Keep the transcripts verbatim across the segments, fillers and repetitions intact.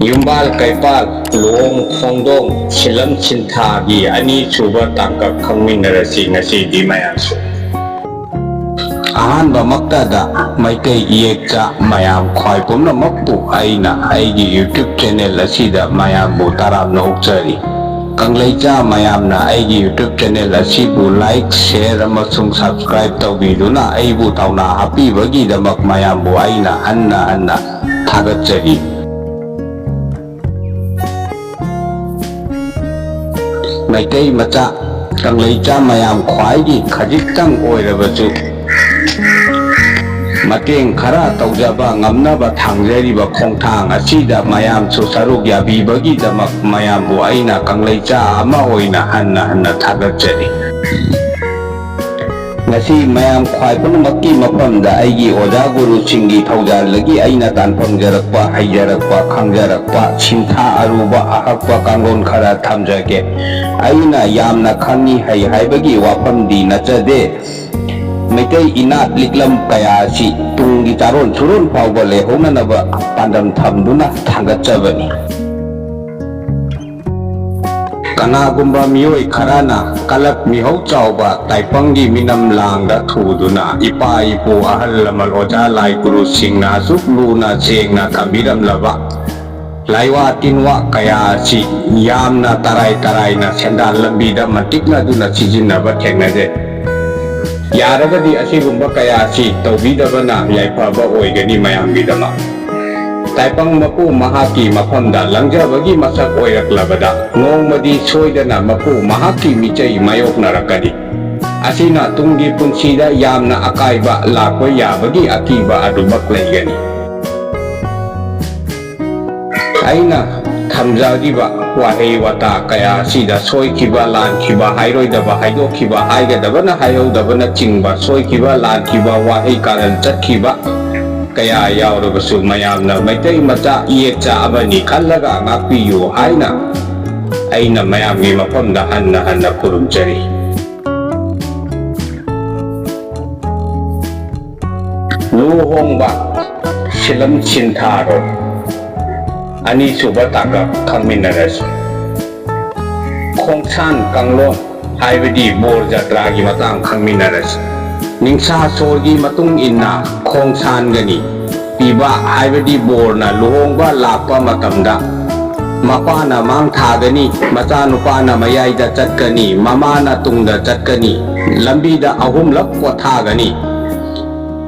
ꯌꯨꯝꯕꯥꯜ ꯀꯩꯄꯥꯜ, ꯂꯨꯍꯣꯡ ꯈꯣꯡꯗꯣꯡ, ꯁꯤꯜꯂꯝ ꯁꯤꯟꯊꯥꯒꯤ ꯑꯅꯤꯁꯨꯕ ꯇꯥꯡꯀꯛ ꯈꯪꯃꯤꯟꯅꯔꯁꯤ ꯉꯁꯤꯗꯤ ꯃꯌꯥꯝꯁꯨ꯫ ꯑꯍꯥꯟꯕꯃꯛꯇꯗ ꯃꯩꯇꯩ ꯏꯌꯦꯛꯆꯥ ꯃꯌꯥꯝ ꯈ꯭ꯋꯥꯏ ꯄꯨꯝꯅꯃꯛꯄꯨ ꯑꯩꯅ ꯑꯩꯒꯤ YouTube channel ꯑꯁꯤꯗ ꯃꯌꯥꯝꯕꯨ ꯇꯔꯥꯝꯅ ꯑꯣꯛꯆꯔꯤ꯫ ꯀꯪꯂꯩꯆꯥ ꯃꯌꯥꯝꯅ ꯑꯩꯒꯤ YouTube channel ꯑꯁꯤꯕꯨ like, share ꯑꯃꯁꯨꯡ subscribe ꯇꯧꯕꯤꯗꯨꯅ ꯑꯩꯕꯨ ꯊꯧꯅꯥ ꯍꯥꯞꯄꯤꯕꯒꯤꯗꯃꯛ ꯃꯌꯥꯝꯕꯨ ꯑꯩꯅ ꯍꯟꯅ ꯍꯟꯅ ꯊꯥꯒꯠꯆꯔꯤ꯫ ꯃꯩꯇꯩ ꯃꯆꯥ, ꯀꯪꯂꯩꯆꯥ ꯃꯌꯥꯝ ꯈ꯭ꯋꯥꯏꯒꯤ ꯈꯖꯤꯛꯇꯪ ꯑꯣꯏꯔꯕꯁꯨ ꯃꯇꯦꯡ ꯈꯔ ꯇꯧꯖꯕ ꯉꯝꯅꯕ ꯊꯥꯡꯖꯔꯤꯕ ꯈꯣꯡꯊꯥꯡ ꯑꯁꯤꯗ ꯃꯌꯥꯝꯁꯨ ꯁꯔꯨꯛ ꯌꯥꯕꯤꯕꯒꯤꯗꯃꯛ ꯃꯌꯥꯝꯕꯨ ꯑꯩꯅ ꯀꯪꯂꯩꯆꯥ ꯑꯃ ꯑꯣꯏꯅ ꯍꯟꯅ ꯍꯟꯅ ꯊꯥꯒꯠꯆꯔꯤ꯫ ꯉꯁꯤ ꯃꯌꯥꯝ ꯈ꯭ꯋꯥꯏ ꯄꯨꯝꯅꯃꯛꯀꯤ ꯃꯐꯝꯗ ꯑꯩꯒꯤ ꯑꯣꯖꯥ ꯒꯨꯔꯨꯁꯤꯡꯒꯤ ꯊꯧꯖꯥꯜꯗꯒꯤ ꯑꯩꯅ ꯇꯥꯟ ꯐꯪꯖꯔꯛꯄ, ꯍꯩꯖꯔꯛꯄ, ꯈꯪꯖꯔꯛꯄ, ꯁꯤꯟꯊꯥ ꯑꯔꯨꯕ ꯑꯍꯛꯄ ꯀꯥꯡꯂꯣꯟ ꯈꯔ ꯊꯝꯖꯒꯦ꯫ ꯑꯩꯅ ꯌꯥꯝꯅ ꯈꯪꯉꯤ ꯍꯩ ꯍꯥꯏꯕꯒꯤ ꯋꯥꯐꯝꯗꯤ ꯅꯠꯆꯗꯦ꯫ ꯃꯩꯇꯩ ꯏꯅꯥꯠ ꯂꯤꯛꯂꯝ ꯀꯌꯥ ꯑꯁꯤ ꯇꯨꯡꯒꯤ ꯆꯥꯔꯣꯟ ꯁꯨꯔꯣꯟ ꯐꯥꯎꯕ ꯂꯩꯍꯧꯅꯅꯕ ꯄꯥꯟꯗꯝ ꯊꯝꯗꯨꯅ ꯊꯥꯡꯒꯠꯆꯕꯅꯤ꯫ ꯀꯅꯥꯒꯨꯝꯕ ꯃꯤꯑꯣꯏ ꯈꯔꯅ ꯀꯂꯛ ꯃꯤꯍꯧ ꯆꯥꯎꯕ ꯇꯥꯏꯄꯪꯒꯤ ꯃꯤꯅꯝ ꯂꯥꯡꯗ ꯊꯨꯗꯨꯅ ꯏꯄꯥ ꯏꯄꯨ ꯑꯍꯜ ꯂꯃꯟ ꯑꯣꯖꯥ ꯂꯥꯏ ꯒꯨꯔꯨꯁꯤꯡꯅ ꯑꯁꯨꯛ ꯂꯨꯅ ꯁꯦꯡꯅ ꯊꯝꯕꯤꯔꯝꯂꯕ ꯂꯥꯏꯋꯥ ꯇꯤꯟꯋꯥ ꯀꯌꯥ ꯑꯁꯤ ꯌꯥꯝꯅ ꯇꯔꯥꯏ ꯇꯔꯥꯏꯅ ꯁꯦꯟꯗꯥꯟ ꯂꯝꯕꯤꯗ ꯃꯟꯇꯤꯛꯅꯗꯨꯅ ꯁꯤꯖꯤꯟꯅꯕ ꯊꯦꯡꯅꯖꯩ꯫ ꯌꯥꯔꯒꯗꯤ ꯑꯁꯤꯒꯨꯝꯕ ꯀꯌꯥ ꯑꯁꯤ ꯇꯧꯕꯤꯗꯕꯅ ꯌꯥꯏꯐꯕ ꯑꯣꯏꯒꯅꯤ ꯃꯌꯥꯝꯒꯤꯗꯃꯛ꯫ ꯇꯥꯏꯄꯪ ꯃꯄꯨ ꯃꯍꯥꯛꯀꯤ ꯃꯐꯝꯗ ꯂꯪꯖꯕꯒꯤ ꯃꯁꯛ ꯑꯣꯏꯔꯛꯂꯕꯗ ꯅꯣꯡꯃꯗꯤ ꯁꯣꯏꯗꯅ ꯃꯄꯨ ꯃꯍꯥꯛꯀꯤ ꯃꯤꯆꯩ ꯃꯥꯌꯣꯛꯅꯔꯛꯀꯅꯤ꯫ ꯑꯁꯤꯅ ꯇꯨꯡꯒꯤ ꯄꯨꯟꯁꯤꯗ ꯌꯥꯝꯅ ꯑꯀꯥꯏꯕ ꯂꯥꯛꯄ ꯌꯥꯕꯒꯤ ꯑꯀꯤꯕ ꯑꯗꯨꯃꯛ ꯂꯩꯒꯅꯤ꯫ ꯑꯩꯅ ꯊꯝꯖꯔꯤꯕ ꯋꯥꯍꯩ ꯋꯥꯇꯥ ꯀꯌꯥ ꯑꯁꯤꯗ ꯁꯣꯏꯈꯤꯕ, ꯂꯥꯟꯈꯤꯕ, ꯍꯥꯏꯔꯣꯏꯗꯕ, ꯍꯥꯏꯗꯣꯛꯈꯤꯕ, ꯍꯥꯏꯒꯗꯕꯅ ꯍꯥꯏꯍꯧꯗꯕꯅꯆꯤꯡꯕ ꯁꯣꯏꯈꯤꯕ, ꯂꯥꯟꯈꯤꯕ, ꯋꯥꯍꯩ ꯀꯥꯔꯟ ꯆꯠꯈꯤꯕ ꯀꯌꯥ ꯌꯥꯎꯔꯕꯁꯨ ꯃꯌꯥꯝꯅ ꯃꯩꯇꯩ ꯃꯆꯥ ꯏꯌꯦꯛꯆꯥ ꯑꯃꯅꯤ ꯈꯜꯂꯒ ꯉꯥꯛꯄꯤꯌꯨ ꯍꯥꯏꯅ ꯑꯩꯅ ꯃꯌꯥꯝꯒꯤ ꯃꯐꯝꯗ ꯍꯟꯅ ꯍꯟꯅ ꯈꯨꯔꯨꯝꯖꯔꯤ꯫ ꯂꯨꯍꯣꯡꯕ ꯁꯤꯂꯝ ꯁꯤꯟꯊꯥꯔꯣ꯫ ꯑꯅꯤꯁꯨꯕ ꯇꯥꯡꯀꯛ ꯈꯪꯃꯤꯟꯅꯔꯁꯤ꯫ ꯈꯣꯡꯁꯥꯟ ꯀꯥꯡꯂꯣꯟ ꯍꯥꯏꯕꯗꯤ ꯕꯣꯔ ꯖꯇ꯭ꯔꯥꯒꯤ ꯃꯇꯥꯡ ꯈꯪꯃꯤꯟꯅꯔꯁꯤ꯫ ꯅꯤꯡꯁꯥ ꯁꯣꯔꯒꯤ ꯃꯇꯨꯡ ꯏꯟꯅ ꯈꯣꯡꯁꯥꯟꯒꯅꯤ꯫ ꯄꯤꯕ ꯍꯥꯏꯕꯗꯤ ꯕꯣꯔꯅ ꯂꯨꯍꯣꯡꯕ ꯂꯥꯛꯄ ꯃꯇꯝꯗ ꯃꯄꯥꯅ ꯃꯥꯡ ꯊꯥꯒꯅꯤ, ꯃꯆꯥꯅꯨꯄꯥꯅ ꯃꯌꯥꯏꯗ ꯆꯠꯀꯅꯤ, ꯃꯃꯥꯅ ꯇꯨꯡꯗ ꯆꯠꯀꯅꯤ, ꯂꯝꯕꯤꯗ ꯑꯍꯨꯝꯂꯛ ꯄꯣꯊꯥꯒꯅꯤ꯫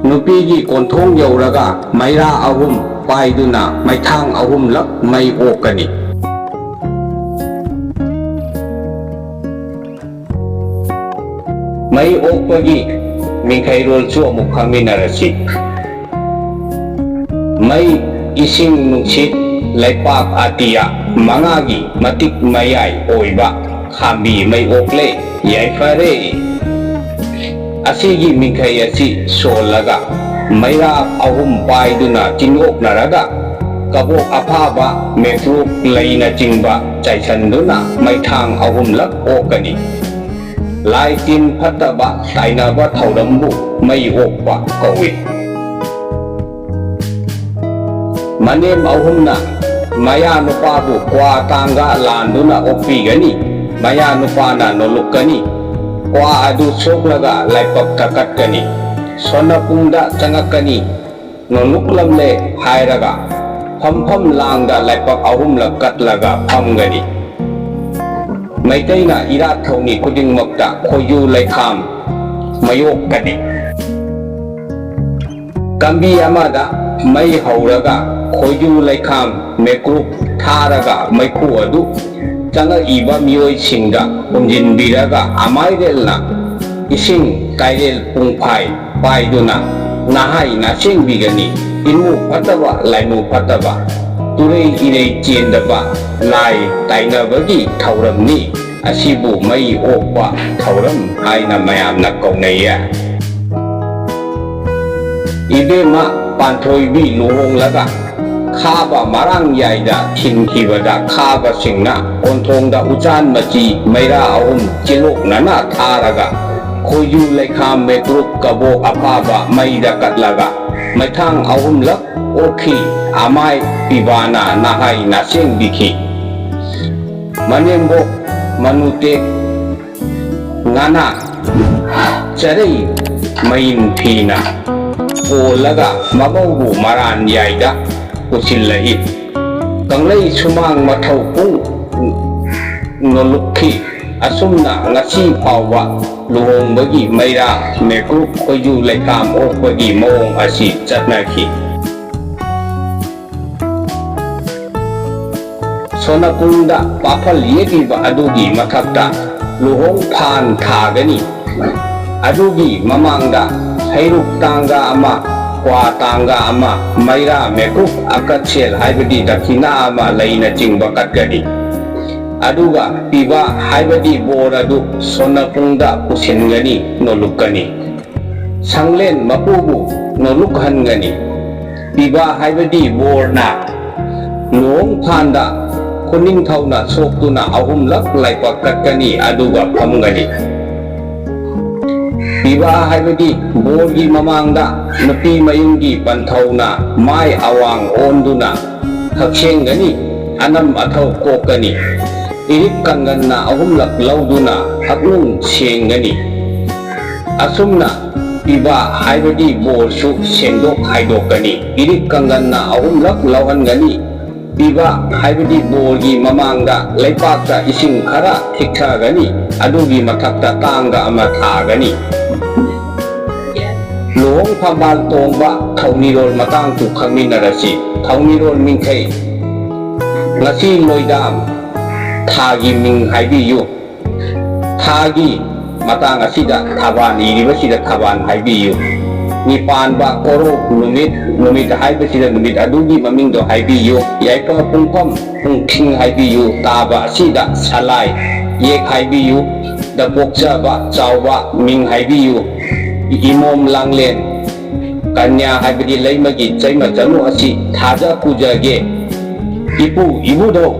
ꯅꯨꯄꯤꯒꯤ ꯀꯣꯟꯊꯣꯡ ꯌꯧꯔꯒ ꯃꯩꯔꯥ ꯑꯍꯨꯝ ꯄꯥꯏꯗꯨꯅ ꯃꯩꯊꯥꯡ ꯑꯍꯨꯝꯂꯛ ꯃꯩ ꯑꯣꯛꯀꯅꯤ꯫ ꯃꯩ ꯑꯣꯛꯄꯒꯤ ꯃꯤꯡꯈꯩꯔꯣꯜꯁꯨ ꯑꯃꯨꯛ ꯈꯪꯃꯤꯟꯅꯔꯁꯤ꯫ ꯃꯩ, ꯏꯁꯤꯡ, ꯅꯨꯡꯁꯤꯠ, ꯂꯩꯄꯥꯛ ꯑꯇꯤꯌꯥ ꯃꯉꯥꯒꯤ ꯃꯇꯤꯛ ꯃꯌꯥꯏ ꯑꯣꯏꯕ ꯈꯥꯝꯕꯤ ꯃꯩ ꯑꯣꯛꯂꯦ꯫ ꯌꯥꯏꯐꯔꯦ꯫ ꯑꯁꯤꯒꯤ ꯃꯤꯡꯈꯩ ꯑꯁꯤ ꯁꯣꯜꯂꯒ ꯃꯩꯔꯥ ꯑꯍꯨꯝ ꯄꯥꯏꯗꯨꯅ ꯆꯤꯡꯂꯣꯛꯅꯔꯒ ꯀꯕꯣꯛ ꯑꯐꯥꯕ, ꯃꯦꯀ꯭ꯔꯨꯛ, ꯂꯩꯅꯆꯤꯡꯕ ꯆꯥꯏꯁꯟꯗꯨꯅ ꯃꯩꯊꯥꯡ ꯑꯍꯨꯝꯂꯛ ꯑꯣꯛꯀꯅꯤ꯫ ꯂꯥꯏ ꯇꯤꯟ ꯐꯠꯇꯕ ꯇꯥꯏꯅꯕ ꯊꯧꯔꯝꯕꯨ ꯃꯩ ꯑꯣꯛꯄ ꯀꯧꯏ꯫ ꯃꯅꯦꯝ ꯑꯍꯨꯝꯅ ꯃꯌꯥ ꯅꯨꯄꯥꯕꯨ ꯀ꯭ꯋꯥ ꯇꯥꯡꯒ ꯂꯥꯟꯗꯨꯅ ꯑꯣꯛꯄꯤꯒꯅꯤ꯫ ꯃꯌꯥ ꯅꯨꯄꯥꯅ ꯅꯣꯂꯨꯛꯀꯅꯤ꯫ ꯀ꯭ꯋꯥ ꯑꯗꯨ ꯁꯣꯛꯂꯒ ꯂꯥꯏꯄꯛꯇ ꯀꯠꯀꯅꯤ꯫ ꯁꯣꯟꯅꯄꯨꯡꯗ ꯆꯪꯉꯛꯀꯅꯤ꯫ ꯅꯣꯂꯨꯛꯂꯝꯂꯦ ꯍꯥꯏꯔꯒ ꯐꯝꯐꯝ ꯂꯥꯡꯗ ꯂꯥꯏꯄꯛ ꯑꯍꯨꯝꯂꯛ ꯀꯠꯂꯒ ꯐꯝꯒꯅꯤ꯫ ꯃꯩꯇꯩꯅ ꯏꯔꯥꯠ ꯊꯧꯅꯤ ꯈꯨꯗꯤꯡꯃꯛꯇ ꯈꯣꯏꯖꯨ ꯂꯩꯈꯥꯝ ꯃꯌꯣꯛꯀꯅꯤ꯫ ꯀꯝꯕꯤ ꯑꯃꯗ ꯃꯩ ꯍꯧꯔꯒ ꯈꯣꯏꯖꯨ ꯂꯩꯈꯥꯝ ꯃꯩꯀ꯭ꯔꯨꯞ ꯊꯥꯔꯒ ꯃꯩꯈꯨ ꯑꯗꯨ ꯆꯪꯉꯛꯏꯕ ꯃꯤꯑꯣꯏꯁꯤꯡꯗ ꯍꯨꯝꯖꯤꯟꯕꯤꯔꯒ ꯑꯃꯥꯏꯔꯦꯜꯅ ꯏꯁꯤꯡ ꯀꯥꯏꯔꯦꯜ ꯄꯨꯡꯐꯥꯏ ꯄꯥꯏꯗꯨꯅ ꯅꯍꯥꯏ ꯅꯥꯁꯦꯡꯕꯤꯒꯅꯤ꯫ ꯏꯃꯨ ꯐꯠꯇꯕ, ꯂꯥꯏꯃꯨ ꯐꯠꯇꯕ, ꯇꯨꯔꯩ ꯏꯔꯩ ꯆꯦꯟꯗꯕ, ꯂꯥꯏ ꯇꯥꯏꯅꯕꯒꯤ ꯊꯧꯔꯝꯅꯤ꯫ ꯑꯁꯤꯕꯨ ꯃꯩ ꯑꯣꯛꯄ ꯊꯧꯔꯝ ꯍꯥꯏꯅ ꯃꯌꯥꯝꯅ ꯀꯧꯅꯩꯌꯦ꯫ ꯏꯕꯦꯝꯃ ꯄꯥꯟꯊꯣꯏꯕꯤ ꯂꯨꯍꯣꯡꯂꯒ ꯈꯥꯕ ꯃꯔꯥꯡ ꯌꯥꯏꯗ ꯊꯤꯟꯈꯤꯕꯗ ꯈꯥꯕꯁꯤꯡꯅ ꯀꯣꯟꯊꯣꯡꯗ ꯎꯆꯥꯟ ꯃꯆꯤ ꯃꯩꯔꯥ ꯑꯍꯨꯝ ꯆꯤꯂꯣꯛꯅꯅ ꯊꯥꯔꯒ ꯈꯣꯏꯖꯨ ꯂꯩꯈꯥꯝ ꯃꯩꯀ꯭ꯔꯨꯞ ꯀꯕꯣꯛ ꯑꯐꯥꯕ ꯃꯩꯗ ꯀꯠꯂꯒ ꯃꯩꯊꯥꯡ ꯑꯍꯨꯝꯂꯛ ꯑꯣꯛꯈꯤ꯫ ꯑꯃꯥꯏ ꯄꯤꯕꯥꯅ ꯅꯍꯥꯏ ꯅꯥꯁꯦꯡꯕꯤꯈꯤ꯫ ꯃꯅꯦꯝꯕꯣꯛ ꯃꯅꯨꯇꯦꯛ ꯉꯥꯅꯥ ꯆꯔꯩ ꯃꯌꯤꯟ ꯐꯤꯅ ꯀꯣꯜꯂꯒ ꯃꯃꯧꯕꯨ ꯃꯔꯥꯟ ꯌꯥꯏꯗ ꯄꯨꯁꯤꯜꯂꯛꯏ꯫ ꯀꯪꯂꯩ ꯁꯨꯃꯥꯡ ꯃꯊꯧ ꯄꯨꯡ ꯅꯣꯂꯨꯛꯈꯤ꯫ ꯑꯁꯨꯝꯅ ꯉꯁꯤ ꯐꯥꯎꯕ ꯂꯨꯍꯣꯡꯕꯒꯤ ꯃꯩꯔꯥ ꯃꯦꯀꯨꯞ ꯈꯣꯏꯖꯨ ꯂꯩꯈꯥꯝ ꯑꯣꯛꯄꯒꯤ ꯃꯑꯣꯡ ꯑꯁꯤ ꯆꯠꯅꯈꯤ꯫ ꯁꯣꯅꯄꯨꯡꯗ ꯄꯥꯐꯜ ꯌꯦꯛꯂꯤꯕ ꯑꯗꯨꯒꯤ ꯃꯊꯛꯇ ꯂꯨꯍꯣꯡ ꯐꯥꯟ ꯊꯥꯒꯅꯤ꯫ ꯑꯗꯨꯒꯤ ꯃꯃꯥꯡꯗ ꯍꯩꯔꯨꯛ ꯇꯥꯡꯒ ꯑꯃ, ꯀ꯭ꯋꯥ ꯇꯥꯡꯒ ꯑꯃ, ꯃꯩꯔꯥ ꯃꯦꯀꯨꯞ ꯑꯀꯠꯁꯦꯜ ꯍꯥꯏꯕꯗꯤ ꯗꯈꯤꯅꯥ ꯑꯃ ꯂꯩꯅꯆꯤꯡꯕ ꯀꯠꯀꯅꯤ꯫ ꯑꯗꯨꯒ ꯄꯤꯕ ꯍꯥꯏꯕꯗꯤ ꯕꯣꯔ ꯑꯗꯨ ꯁꯣꯅꯄꯨꯡꯗ ꯄꯨꯁꯤꯟꯒꯅꯤ, ꯅꯣꯂꯨꯛꯀꯅꯤ꯫ ꯁꯪꯂꯦꯟ ꯃꯄꯨꯕꯨ ꯅꯣꯂꯨꯛꯍꯟꯒꯅꯤ꯫ ꯄꯤꯕ ꯍꯥꯏꯕꯗꯤ ꯕꯣꯔꯅ ꯂꯨꯍꯣꯡ ꯐꯥꯟꯗ ꯈꯨꯅꯤꯡꯊꯧꯅ ꯁꯣꯛꯇꯨꯅ ꯑꯍꯨꯝꯂꯛ ꯂꯥꯏꯕꯛ ꯀꯠꯀꯅꯤ, ꯑꯗꯨꯒ ꯐꯝꯒꯅꯤ꯫ ꯄꯤꯕ ꯍꯥꯏꯕꯗꯤ ꯕꯣꯔꯒꯤ ꯃꯃꯥꯡꯗ ꯅꯨꯄꯤ ꯃꯌꯨꯝꯒꯤ ꯄꯟꯊꯧꯅ ꯃꯥꯏ ꯑꯋꯥꯡ ꯑꯣꯟꯗꯨꯅ ꯍꯛꯁꯦꯡꯒꯅꯤ, ꯑꯅꯝ ꯑꯊꯧ ꯀꯣꯛꯀꯅꯤ꯫ ꯏꯔꯤꯛ ꯀꯪꯒꯟꯅ ꯑꯍꯨꯝꯂꯛ ꯂꯧꯗꯨꯅ ꯍꯛꯅꯨꯡ ꯁꯦꯡꯒꯅꯤ꯫ ꯑꯁꯨꯝꯅ ꯄꯤꯕ ꯍꯥꯏꯕꯗꯤ ꯕꯣꯔꯁꯨ ꯁꯦꯡꯗꯣꯛ ꯍꯥꯏꯗꯣꯛꯀꯅꯤ꯫ ꯏꯔꯤꯛ ꯀꯪꯒꯟꯅ ꯑꯍꯨꯝꯂꯛ ꯂꯧꯍꯟꯒꯅꯤ꯫ ꯄꯤꯕ ꯍꯥꯏꯕꯗꯤ ꯕꯣꯔꯒꯤ ꯃꯃꯥꯡꯗ ꯂꯩꯄꯥꯛꯇ ꯏꯁꯤꯡ ꯈꯔ ꯈꯤꯛꯊꯒꯅꯤ, ꯑꯗꯨꯒꯤ ꯃꯊꯛꯇ ꯇꯥꯡꯒ ꯑꯃ ꯊꯥꯒꯅꯤ꯫ ꯂꯨꯍꯣꯡ ꯐꯝꯕꯥꯜ ꯇꯣꯡꯕ ꯊꯧꯅꯤꯔꯣꯜ ꯃꯇꯥꯡꯁꯨ ꯈꯪꯃꯤꯟꯅꯔꯁꯤ꯫ ꯊꯧꯅꯤꯔꯣꯜ ꯃꯤꯡꯈꯩ: ꯉꯁꯤ ꯂꯣꯏꯗꯥꯝ ꯊꯥꯒꯤ ꯃꯤꯡ ꯍꯥꯏꯕꯤꯌꯨ꯫ ꯊꯥꯒꯤ ꯃꯇꯥꯡ ꯑꯁꯤꯗ ꯊꯕꯥꯟ ꯏꯔꯤꯕꯁꯤꯗ ꯊꯕꯥꯟ ꯍꯥꯏꯕꯤꯌꯨ꯫ ꯅꯤꯄꯥꯟꯕ ꯀꯣꯔꯧ ꯅꯨꯃꯤꯠ, ꯅꯨꯃꯤꯠ ꯍꯥꯏꯕꯁꯤꯗ ꯅꯨꯃꯤꯠ ꯑꯗꯨꯒꯤ ꯃꯃꯤꯡꯗꯣ ꯍꯥꯏꯕꯤꯌꯨ꯫ ꯌꯥꯏꯐ ꯄꯨꯡꯐꯝ ꯄꯨꯡꯊꯤꯡ ꯍꯥꯏꯕꯤꯌꯨ꯫ ꯇꯥꯕ ꯑꯁꯤꯗ ꯁꯂꯥꯏ ꯌꯦꯛ ꯍꯥꯏꯕꯤꯌꯨ꯫ ꯗ ꯄꯣꯛꯆꯕ ꯆꯥꯎꯕ ꯃꯤꯡ ꯍꯥꯏꯕꯤꯌꯨ꯫ ꯏꯃꯣꯝ ꯂꯥꯡꯂꯦꯟ ꯀꯟꯌꯥ ꯍꯥꯏꯕꯗꯤ ꯂꯩꯃꯒꯤ ꯆꯩꯃꯆꯅꯨ ꯑꯁꯤ ꯊꯥꯖ ꯄꯨꯖꯒꯦ꯫ ꯏꯄꯨ ꯏꯕꯨꯙꯧ,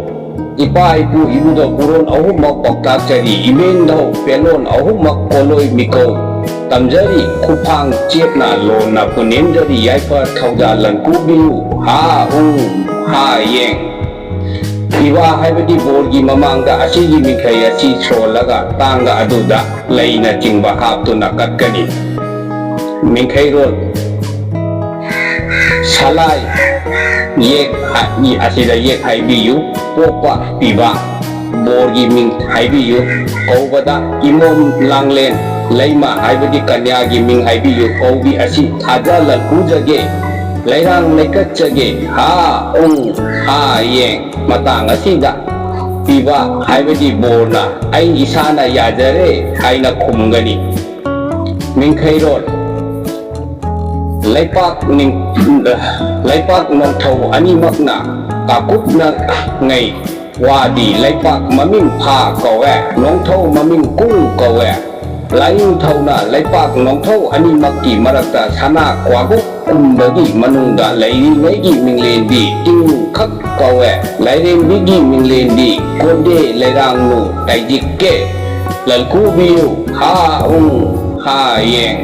ꯏꯄꯥ ꯏꯄꯨ ꯏꯕꯨꯙꯧ ꯎꯔꯣꯟ ꯑꯍꯨꯝꯃꯛ ꯄꯥꯎꯇꯥꯛꯆꯔꯤ꯫ ꯏꯃꯦꯟꯙꯧ ꯄꯦꯂꯣꯟ ꯑꯍꯨꯝꯃꯛ ꯀꯣꯂꯣꯏ ꯃꯤꯀꯧ ꯇꯝꯖꯔꯤ, ꯈꯨꯐꯥꯡ ꯆꯦꯠꯅ ꯂꯣꯟꯅ ꯄꯨꯅꯦꯝꯖꯔꯤ, ꯌꯥꯏꯐ ꯊꯧꯖꯥꯜ ꯂꯟꯀꯨꯕꯤꯌꯨ, ꯍꯥ ꯎꯡ ꯍꯥ ꯌꯦꯡ꯫ ꯄꯤꯕ ꯍꯥꯏꯕꯗꯤ ꯕꯣꯔꯒꯤ ꯃꯃꯥꯡꯗ ꯑꯁꯤꯒꯤ ꯃꯤꯡꯈꯩ ꯑꯁꯤ ꯁꯣꯜꯂꯒ ꯇꯥꯡꯒ ꯑꯗꯨꯗ ꯂꯩꯅꯆꯤꯡꯕ ꯍꯥꯞꯇꯨꯅ ꯀꯠꯀꯅꯤ꯫ ꯃꯤꯡꯈꯩꯔꯣꯜ ꯁꯂꯥꯏ ꯌꯦꯛ ꯑꯁꯤꯗ ꯌꯦꯛ ꯍꯥꯏꯕꯤꯌꯨ꯫ ꯄꯣꯛꯄ ꯄꯤꯕ ꯕꯣꯔꯒꯤ ꯃꯤꯡ ꯍꯥꯏꯕꯤꯌꯨ꯫ ꯀꯧꯕꯗ ꯏꯃꯣꯝ ꯂꯥꯡꯂꯦꯟ ꯂꯩꯃ ꯍꯥꯏꯕꯗꯤ ꯀꯟꯌꯥꯒꯤ ꯃꯤꯡ ꯍꯥꯏꯕꯤꯌꯨ꯫ ꯀꯧꯕꯤ ꯑꯁꯤ ꯊꯥꯖ ꯂꯟꯀꯨꯖꯒꯦ, ꯂꯩꯔꯥꯡ ꯂꯩꯀꯠꯆꯒꯦ, ꯍꯥ ꯎꯡ ꯍꯥ ꯌꯦꯡ꯫ ꯃꯇꯥꯡ ꯑꯁꯤꯗ ꯄꯤꯕ ꯍꯥꯏꯕꯗꯤ ꯕꯣꯔꯅ "ꯑꯩ ꯏꯁꯥꯅ ꯌꯥꯖꯔꯦ" ꯍꯥꯏꯅ ꯈꯨꯝꯒꯅꯤ꯫ ꯃꯤꯡꯈꯩꯔꯣꯜ ꯂꯩꯄꯥꯛ ꯅꯤꯡ-, ꯂꯩꯄꯥꯛ ꯅꯣꯡꯊꯧ ꯑꯅꯤꯃꯛꯅ ꯀꯥꯀꯨꯞꯅꯉꯩ ꯋꯥꯗꯤ ꯂꯩꯄꯥꯛ ꯃꯃꯤꯡ ꯐꯥ ꯀꯧꯋꯦ, ꯅꯣꯡꯊꯧ ꯃꯃꯤꯡ ꯀꯨꯡ ꯀꯧꯋꯦ꯫ ꯂꯥꯏꯅꯤꯡꯊꯧꯅ ꯂꯩꯄꯥꯛ ꯅꯣꯡꯊꯧ ꯑꯅꯤꯃꯛꯀꯤ ꯃꯔꯛꯇ ꯁꯅꯥ ꯀ꯭ꯋꯥꯒꯨꯛ ꯀꯨꯝꯕꯒꯤ ꯃꯅꯨꯡꯗ ꯂꯩꯔꯤꯉꯩꯒꯤ ꯃꯤꯡꯂꯦꯟꯗꯤ ꯇꯤꯡꯅꯨꯡꯈꯛ ꯀꯧꯋꯦ꯫ ꯂꯥꯏꯔꯦꯝꯕꯤꯒꯤ ꯃꯤꯡꯂꯦꯟꯗꯤ ꯀꯣꯟꯗꯦ ꯂꯩꯔꯥꯡꯂꯨ ꯇꯥꯏꯖꯤꯛꯀꯦ ꯂꯟꯀꯨꯕꯤꯌꯨ ꯍꯥ ꯎꯡ ꯍꯥ ꯌꯦꯡ꯫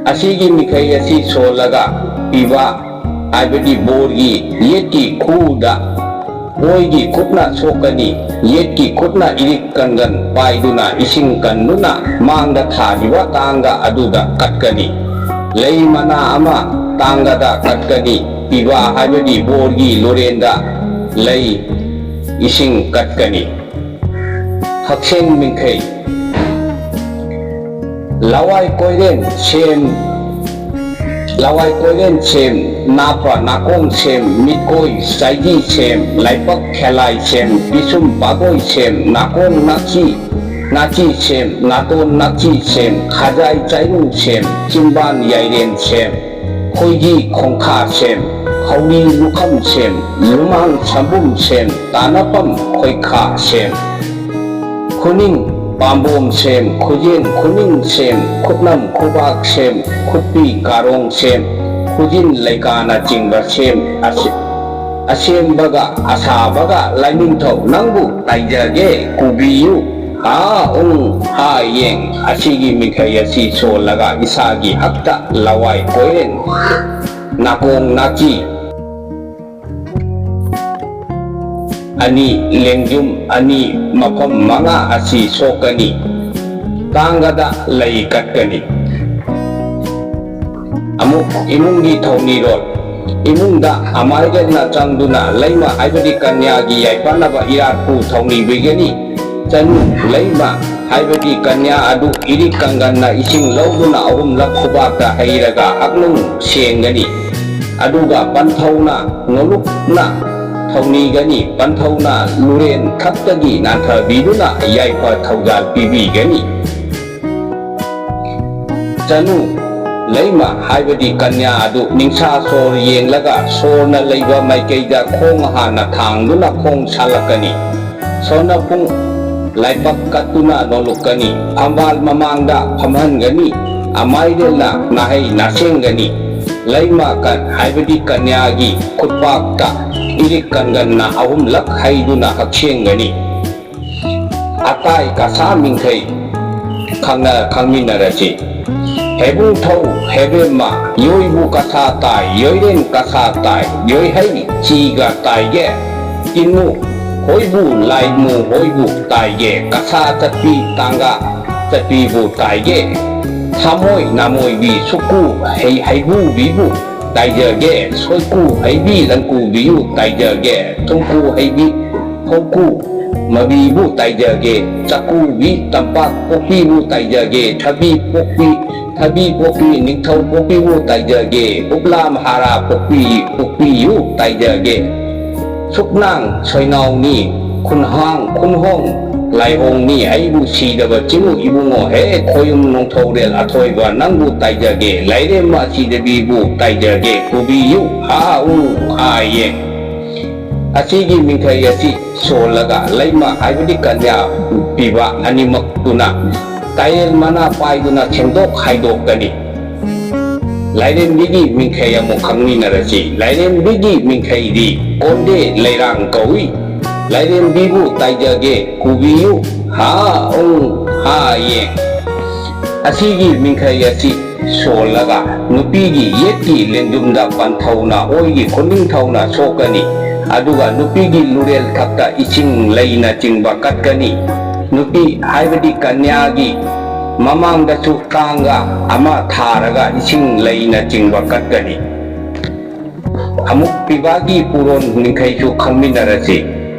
ꯑꯁꯤꯒꯤ ꯃꯤꯈꯩ ꯑꯁꯤ ꯁꯣꯜꯂꯒ ꯄꯤꯕ ꯍꯥꯏꯕꯗꯤ ꯕꯣꯔꯒꯤ ꯌꯦꯠꯀꯤ ꯈꯨꯗ ꯑꯣꯏꯒꯤ ꯈꯨꯠꯅ ꯁꯣꯛꯀꯅꯤ꯫ ꯌꯦꯠꯀꯤ ꯈꯨꯠꯅ ꯏꯔꯤꯛ ꯀꯟꯒꯟ ꯄꯥꯏꯗꯨꯅ ꯏꯁꯤꯡ ꯀꯟꯗꯨꯅ ꯃꯥꯡꯗ ꯊꯥꯈꯤꯕ ꯇꯥꯡꯒ ꯑꯗꯨꯗ ꯀꯠꯀꯅꯤ꯫ ꯂꯩ ꯃꯅꯥ ꯑꯃ ꯇꯥꯡꯒꯗ ꯀꯠꯀꯅꯤ꯫ ꯄꯤꯕ ꯍꯥꯏꯕꯗꯤ ꯕꯣꯔꯒꯤ ꯂꯣꯔꯦꯟꯗ ꯂꯩ ꯏꯁꯤꯡ ꯀꯠꯀꯅꯤ꯫ ꯍꯛꯁꯦꯡ ꯃꯤꯡꯈꯩ ꯂꯋꯥꯏ ꯀꯣꯏꯔꯦꯟ ꯁꯦꯝ, ꯂꯋꯥꯏ ꯀꯣꯏꯔꯦꯟ ꯁꯦꯝ, ꯅꯥꯄ ꯅꯥꯀꯣꯡ ꯁꯦꯝ, ꯃꯤꯠꯀꯣꯏ ꯆꯥꯏꯕꯤ ꯁꯦꯝ, ꯂꯥꯏꯕꯛ ꯈꯦꯂꯥꯏ ꯁꯦꯝ, ꯄꯤꯁꯨꯝ ꯄꯥꯒꯣꯏ ꯁꯦꯝ, ꯅꯥꯀꯣꯡ ꯅꯥꯆꯤ, ꯅꯥꯆꯤ ꯁꯦꯝ, ꯅꯥꯇꯣꯟ ꯅꯥꯆꯤ ꯁꯦꯝ, ꯈꯖꯥꯏ ꯆꯥꯏꯔꯨꯡ ꯁꯦꯝ, ꯆꯤꯝꯕꯥꯟ ꯌꯥꯏꯔꯦꯟ ꯁꯦꯝ, ꯈꯣꯏꯒꯤ ꯈꯣꯡꯈꯥ ꯁꯦꯝ, ꯍꯧꯔꯤ ꯂꯨꯈꯝ ꯁꯦꯝ, ꯂꯨꯃꯥꯡ ꯁꯝꯕꯨꯝ ꯁꯦꯝ, ꯇꯥꯅꯐꯝ ꯈꯣꯏꯈꯥ ꯁꯦꯝ, ꯈꯨꯅꯤꯡ ꯄꯥꯝꯕꯣꯝ ꯁꯦꯝ, ꯈꯨꯖꯦꯟ ꯈꯨꯅꯤꯡ ꯁꯦꯝ, ꯈꯨꯠꯅꯝ ꯈꯨꯕꯥꯛ ꯁꯦꯝ, ꯈꯨꯠꯄꯤ ꯀꯥꯔꯣꯡ ꯁꯦꯝ, ꯈꯨꯖꯤꯟ ꯂꯩꯀꯥꯅꯆꯤꯡꯕ ꯁꯦꯝ꯫ ꯑꯁꯤ-, ꯑꯁꯦꯝꯕꯒ ꯑꯁꯥꯕꯒ ꯂꯥꯏꯅꯤꯡꯊꯧ ꯅꯪꯕꯨ ꯇꯥꯏꯖꯒꯦ ꯀꯨꯕꯤꯌꯨ ꯍꯥ ꯎ ꯍꯥ ꯌꯦꯡ ꯑꯁꯤꯒꯤ ꯃꯤꯡꯈꯩ ꯑꯁꯤ ꯁꯣꯜꯂꯒ ꯏꯁꯥꯒꯤ ꯍꯛꯇ ꯂꯋꯥꯏ ꯀꯣꯏꯔꯦꯟ ꯅꯥꯀꯣꯡ ꯅꯥꯆꯤ ꯑꯅꯤ, ꯂꯦꯡꯖꯨꯝ ꯑꯅꯤ, ꯃꯐꯝ ꯃꯉꯥ ꯑꯁꯤ ꯁꯣꯛꯀꯅꯤ꯫ ꯇꯥꯡꯒꯗ ꯂꯩ ꯀꯠꯀꯅꯤ꯫ ꯑꯃꯨꯛ ꯏꯃꯨꯡꯒꯤ ꯊꯧꯅꯤꯔꯣꯜ꯫ ꯏꯃꯨꯡꯗ ꯑꯃꯥꯏꯔꯦꯜꯅ ꯆꯪꯗꯨꯅ ꯂꯩꯃ ꯍꯥꯏꯕꯗꯤ ꯀꯟꯌꯥꯒꯤ ꯌꯥꯏꯐꯅꯕ ꯏꯔꯥꯠꯄꯨ ꯊꯧꯅꯤꯕꯤꯒꯅꯤ꯫ ꯆꯅꯨ, ꯂꯩꯃ ꯍꯥꯏꯕꯗꯤ ꯀꯟꯌꯥ ꯑꯗꯨ ꯏꯔꯤꯛ ꯀꯪꯒꯟꯅ ꯏꯁꯤꯡ ꯂꯧꯗꯨꯅ ꯑꯍꯨꯝꯂꯛ ꯈꯨꯕꯥꯛꯇ ꯍꯩꯔꯒ ꯍꯛꯅꯨꯡ ꯁꯦꯡꯒꯅꯤ꯫ ꯑꯗꯨꯒ ꯄꯟꯊꯧꯅ ꯅꯣꯂꯨꯛꯅ ꯊꯧꯅꯤꯒꯅꯤ꯫ ꯄꯟꯊꯧꯅ ꯂꯨꯔꯦꯟ ꯊꯛꯇꯒꯤ ꯅꯥꯟꯊꯕꯤꯗꯨꯅ ꯌꯥꯏꯐ ꯊꯧꯖꯥꯜ ꯄꯤꯕꯤꯒꯅꯤ꯫ ꯆꯅꯨ, ꯂꯩꯃ ꯍꯥꯏꯕꯗꯤ ꯀꯟꯌꯥ ꯑꯗꯨ ꯅꯤꯡꯁꯥ ꯁꯣꯔ ꯌꯦꯡꯂꯒ ꯁꯣꯔꯅ ꯂꯩꯕ ꯃꯥꯏꯀꯩꯗ ꯈꯣꯡ ꯍꯥꯟꯅ ꯊꯥꯡꯗꯨꯅ ꯈꯣꯡ ꯁꯥꯜꯂꯛꯀꯅꯤ꯫ ꯁꯣꯔꯅ ꯄꯨꯡ ꯂꯥꯏꯕꯛ ꯀꯠꯇꯨꯅ ꯅꯣꯂꯨꯛꯀꯅꯤ꯫ ꯐꯝꯕꯥꯜ ꯃꯃꯥꯡꯗ ꯐꯝꯍꯟꯒꯅꯤ꯫ ꯑꯃꯥꯏꯔꯦꯜꯅ ꯅꯥꯍꯩ ꯅꯥꯁꯦꯡꯒꯅꯤ꯫ ꯂꯩꯃ ꯀꯟ ꯍꯥꯏꯕꯗꯤ ꯀꯟꯌꯥꯒꯤ ꯈꯨꯠꯄꯥꯛꯇ ꯏꯔꯤꯛ ꯀꯟꯒꯟꯅ ꯑꯍꯨꯝꯂꯛ ꯍꯩꯗꯨꯅ ꯍꯛꯁꯦꯡꯒꯅꯤ꯫ ꯑꯇꯥꯏ ꯀꯁꯥ ꯃꯤꯡꯈꯩ ꯈꯪꯅ ꯈꯪꯃꯤꯟꯅꯔꯁꯤ꯫ ꯍꯦꯕꯨꯡ ꯊꯧ ꯍꯦꯕꯦꯝꯃ ꯌꯣꯏꯕꯨ ꯀꯁꯥ ꯇꯥꯏ, ꯌꯣꯏꯔꯦꯟ ꯀꯁꯥ ꯇꯥꯏ, ꯌꯣꯏꯍꯩ ꯆꯤꯒ ꯇꯥꯏꯒꯦ꯫ ꯇꯤꯟꯃꯨ ꯍꯣꯏꯕꯨ ꯂꯥꯏꯃꯨ ꯍꯣꯏꯕꯨ ꯇꯥꯏꯒꯦ꯫ ꯀꯁꯥ ꯆꯠꯄꯤ ꯇꯥꯡꯒ ꯆꯠꯄꯤꯕꯨ ꯇꯥꯏꯒꯦ꯫ ꯊꯥꯃꯣꯏ ꯅꯥꯃꯣꯏꯕꯤ ꯁꯨꯛꯀꯨ ꯍꯩ ꯍꯩꯕꯨꯕꯤꯕꯨ ꯇꯥꯏꯖꯒꯦ꯫ ꯁꯣꯏꯀꯨ ꯍꯩꯕꯤ ꯂꯪꯀꯨꯕꯤꯌꯨ ꯇꯥꯏꯖꯒꯦ꯫ ꯊꯨꯝꯀꯨ ꯍꯩꯕꯤ ꯍꯧꯀꯨ ꯃꯕꯤꯕꯨ ꯇꯥꯏꯖꯒꯦ꯫ ꯆꯥꯛꯀꯨꯕꯤ ꯇꯝꯄꯥꯛ ꯄꯣꯛꯄꯤꯕꯨ ꯇꯥꯏꯖꯒꯦ꯫ ꯊꯕꯤ ꯄꯣꯛꯄꯤ ꯊꯕꯤ ꯄꯣꯛꯄꯤ ꯅꯤꯡꯊꯧ ꯄꯣꯛꯄꯤꯕꯨ ꯇꯥꯏꯖꯒꯦ꯫ ꯎꯞꯂꯥꯝ ꯍꯥꯔꯥ ꯄꯣꯛꯄꯤ ꯄꯣꯛꯄꯤꯌꯨ ꯇꯥꯏꯖꯒꯦ꯫ ꯁꯨꯛꯅꯥꯡ ꯁꯣꯏꯅꯥꯎꯅꯤ ꯈꯨꯟꯍꯥꯡ ꯈꯨꯟꯍꯣꯡ ꯂꯥꯏꯍꯣꯡꯅꯤ꯫ ꯑꯩꯕꯨ ꯁꯤꯗꯕ ꯆꯤꯡꯉꯨ ꯏꯕꯨꯡꯉꯣ ꯍꯦ꯫ ꯈꯣꯌꯨꯝ ꯅꯣꯡꯊꯧꯔꯦꯜ ꯑꯊꯣꯏꯕ ꯅꯪꯕꯨ ꯇꯥꯏꯖꯒꯦ꯫ ꯂꯥꯏꯔꯦꯝꯃ ꯁꯤꯗꯕꯤꯕꯨ ꯇꯥꯏꯖꯒꯦ꯫ ꯄꯨꯕꯤꯌꯨ ꯍꯥ ꯎ ꯍꯥ ꯌꯦ꯫ ꯑꯁꯤꯒꯤ ꯃꯤꯡꯈꯩ ꯑꯁꯤ ꯁꯣꯜꯂꯒ ꯂꯩꯃ ꯍꯥꯏꯕꯗꯤ ꯀꯟꯌꯥ ꯄꯤꯕ ꯑꯅꯤꯃꯛꯇꯨꯅ ꯇꯥꯌꯦꯜ ꯃꯅꯥ ꯄꯥꯏꯗꯨꯅ ꯁꯦꯡꯗꯣꯛ ꯍꯥꯏꯗꯣꯛꯀꯅꯤ꯫ ꯂꯥꯏꯔꯦꯝꯕꯤꯒꯤ ꯃꯤꯡꯈꯩ ꯑꯃꯨꯛ ꯈꯪꯃꯤꯟꯅꯔꯁꯤ꯫ ꯂꯥꯏꯔꯦꯝꯕꯤꯒꯤ ꯃꯤꯡꯈꯩꯗꯤ ꯀꯣꯟꯗꯦ ꯂꯩꯔꯥꯡ ꯀꯧꯏ꯫ ꯂꯥꯏꯔꯦꯝꯕꯤꯕꯨ ꯇꯥꯏꯖꯒꯦ ꯀꯨꯕꯤꯌꯨ ꯍꯥ ꯎ ꯍꯥ ꯌꯦꯡ꯫ ꯑꯁꯤꯒꯤ ꯃꯤꯡꯈꯩ ꯑꯁꯤ ꯁꯣꯜꯂꯒ ꯅꯨꯄꯤꯒꯤ ꯌꯦꯠꯀꯤ ꯂꯦꯡꯖꯨꯝꯗ ꯄꯟꯊꯧꯅ ꯑꯣꯏꯒꯤ ꯈꯨꯅꯤꯡꯊꯧꯅ ꯁꯣꯛꯀꯅꯤ꯫ ꯑꯗꯨꯒ ꯅꯨꯄꯤꯒꯤ ꯂꯨꯔꯦꯜ ꯊꯛꯇ ꯏꯁꯤꯡ ꯂꯩꯅꯆꯤꯡꯕ ꯀꯠꯀꯅꯤ꯫ ꯅꯨꯄꯤ ꯍꯥꯏꯕꯗꯤ ꯀꯟꯌꯥꯒꯤ ꯃꯃꯥꯡꯗꯁꯨ ꯀꯥꯡꯒ ꯑꯃ ꯊꯥꯔꯒ ꯏꯁꯤꯡ ꯂꯩꯅꯆꯤꯡꯕ ꯀꯠꯀꯅꯤ꯫ ꯑꯃꯨꯛ ꯄꯤꯕꯥꯒꯤ ꯄꯨꯔꯣꯟ ꯃꯤꯡꯈꯩꯁꯨ ꯈꯪꯃꯤꯟꯅꯔꯁꯤ꯫